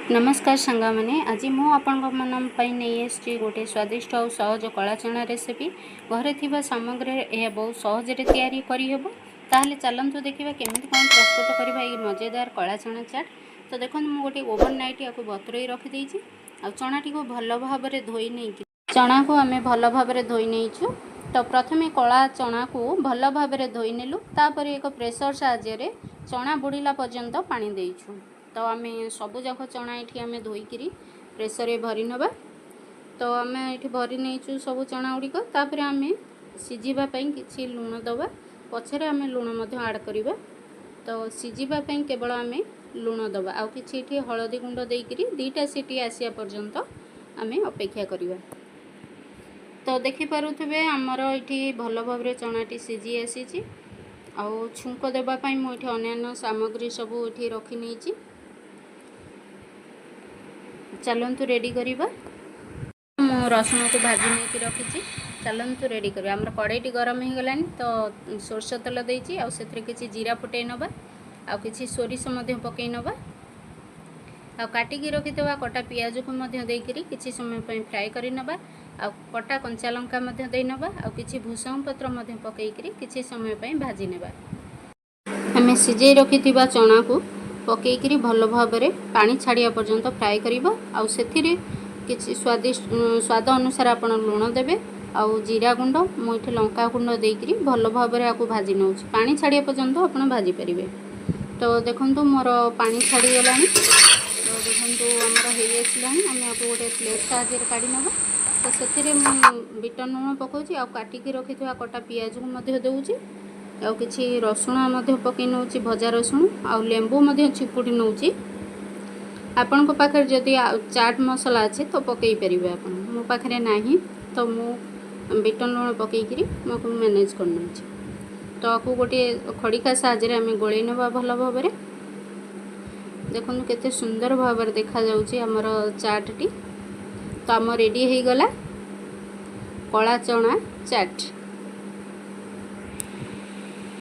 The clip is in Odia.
ନମସ୍କାର ସାଙ୍ଗମାନେ, ଆଜି ମୁଁ ଆପଣଙ୍କ ପାଇଁ ନେଇ ଆସିଛି ଗୋଟେ ସ୍ୱାଦିଷ୍ଟ ଆଉ ସହଜ କଳା ଚଣା ରେସିପି। ଘରେ ଥିବା ସାମଗ୍ରୀରେ ଏହା ବହୁତ ସହଜରେ ତିଆରି କରିହେବ। ତାହେଲେ ଚାଲନ୍ତୁ ଦେଖିବା କେମିତି କ'ଣ ପ୍ରସ୍ତୁତ କରିବା ଏହି ମଜେଦାର କଳା ଚଣା ଚାଟ୍। ତ ଦେଖନ୍ତୁ, ମୁଁ ଗୋଟେ ଓଭର ନାଇଟ୍ ୟାକୁ ବତୁରେଇ ରଖିଦେଇଛି ଆଉ ଚଣାଟିକୁ ଭଲ ଭାବରେ ଧୋଇ ନେଇକି, ଚଣାକୁ ଆମେ ଭଲ ଭାବରେ ଧୋଇ ନେଇଛୁ। ତ ପ୍ରଥମେ କଳା ଚଣାକୁ ଭଲ ଭାବରେ ଧୋଇ ନେଲୁ, ତାପରେ ଏକ ପ୍ରେସର ସାହାଯ୍ୟରେ ଚଣା ବୁଡ଼ିଲା ପର୍ଯ୍ୟନ୍ତ ପାଣି ଦେଇଛୁ। ତ ଆମେ ସବୁଯାକ ଚଣା ଏଠି ଆମେ ଧୋଇକିରି ପ୍ରେସରରେ ଭରି ନେବା। ତ ଆମେ ଏଠି ଭରି ନେଇଛୁ ସବୁ ଚଣା ଗୁଡ଼ିକ। ତାପରେ ଆମେ ସିଝିବା ପାଇଁ କିଛି ଲୁଣ ଦେବା, ପଛରେ ଆମେ ଲୁଣ ମଧ୍ୟ ଆଡ଼୍ କରିବା। ତ ସିଝିବା ପାଇଁ କେବଳ ଆମେ ଲୁଣ ଦେବା ଆଉ କିଛି ଏଠି ହଳଦୀ ଗୁଣ୍ଡ ଦେଇକିରି 2ଟା ସିଟି ଆସିବା ପର୍ଯ୍ୟନ୍ତ ଆମେ ଅପେକ୍ଷା କରିବା। ତ ଦେଖିପାରୁଥିବେ, ଆମର ଏଠି ଭଲ ଭାବରେ ଚଣାଟି ସିଝି ଆସିଛି। ଆଉ ଛୁଙ୍କ ଦେବା ପାଇଁ ମୁଁ ଏଠି ଅନ୍ୟାନ୍ୟ ସାମଗ୍ରୀ ସବୁ ଏଠି ରଖିନେଇଛି। ଚାଲନ୍ତୁ ରେଡ଼ି କରିବା। ମୁଁ ରସୁଣକୁ ଭାଜି ନେଇକି ରଖିଛି। ଚାଲନ୍ତୁ ରେଡ଼ି କରିବା। ଆମର କଡ଼େଇଟି ଗରମ ହେଇଗଲାଣି, ତ ସୋରିଷ ତେଲ ଦେଇଛି ଆଉ ସେଥିରେ କିଛି ଜିରା ଫୁଟେଇ ନେବା ଆଉ କିଛି ସୋରିଷ ମଧ୍ୟ ପକାଇ ନେବା ଆଉ କାଟିକି ରଖିଥିବା କଟା ପିଆଜକୁ ମଧ୍ୟ ଦେଇକରି କିଛି ସମୟ ପାଇଁ ଫ୍ରାଏ କରିନେବା ଆଉ କଟା କଞ୍ଚା ଲଙ୍କା ମଧ୍ୟ ଦେଇନେବା ଆଉ କିଛି ଭୃଷଙ୍ଗ ପତ୍ର ମଧ୍ୟ ପକାଇକରି କିଛି ସମୟ ପାଇଁ ଭାଜି ନେବା। ଆମେ ସିଝେଇ ରଖିଥିବା ଚଣାକୁ ପକାଇକରି ଭଲ ଭାବରେ ପାଣି ଛାଡ଼ିବା ପର୍ଯ୍ୟନ୍ତ ଫ୍ରାଏ କରିବା ଆଉ ସେଥିରେ କିଛି ସ୍ୱାଦିଷ୍ଟ, ସ୍ୱାଦ ଅନୁସାରେ ଆପଣ ଲୁଣ ଦେବେ ଆଉ ଜିରା ଗୁଣ୍ଡ, ମୁଁ ଏଠି ଲଙ୍କା ଗୁଣ୍ଡ ଦେଇକରି ଭଲ ଭାବରେ ଆକୁ ଭାଜି ନେଉଛି। ପାଣି ଛାଡ଼ିବା ପର୍ଯ୍ୟନ୍ତ ଆପଣ ଭାଜି ପାରିବେ। ତ ଦେଖନ୍ତୁ, ମୋର ପାଣି ଛାଡ଼ିଗଲାଣି। ତ ଦେଖନ୍ତୁ, ଆମର ହେଇ ଆସିଲାଣି। ଆମେ ଆକୁ ଗୋଟେ ପ୍ଲେଟ୍ ସାହାଯ୍ୟରେ କାଢ଼ି ନେବା। ତ ସେଥିରେ ମୁଁ ବିଟ ଲୁଣ ପକାଉଛି ଆଉ କାଟିକି ରଖିଥିବା କଟା ପିଆଜକୁ ମଧ୍ୟ ଦେଉଛି ଆଉ କିଛି ରସୁଣ ମଧ୍ୟ ପକାଇ ନେଉଛି, ଭଜା ରସୁଣ, ଆଉ ଲେମ୍ବୁ ମଧ୍ୟ ଚିପୁଡ଼ି ନେଉଛି। ଆପଣଙ୍କ ପାଖରେ ଯଦି ଚାଟ୍ ମସଲା ଅଛି ତ ପକାଇ ପାରିବେ ଆପଣ। ମୋ ପାଖରେ ନାହିଁ, ତ ମୁଁ ବିଟ ଲୁଣ ପକାଇକିରି ମୁଁ ମ୍ୟାନେଜ୍ କରିନେଉଛି। ତ ଆକୁ ଗୋଟିଏ ଖଡ଼ିକା ସାହାଯ୍ୟରେ ଆମେ ଗୋଳେଇ ନେବା ଭଲ ଭାବରେ। ଦେଖନ୍ତୁ, କେତେ ସୁନ୍ଦର ଭାବରେ ଦେଖାଯାଉଛି ଆମର ଚାଟ୍ଟି। ତ ଆମ ରେଡ଼ି ହେଇଗଲା କଳା ଚଣା ଚାଟ୍।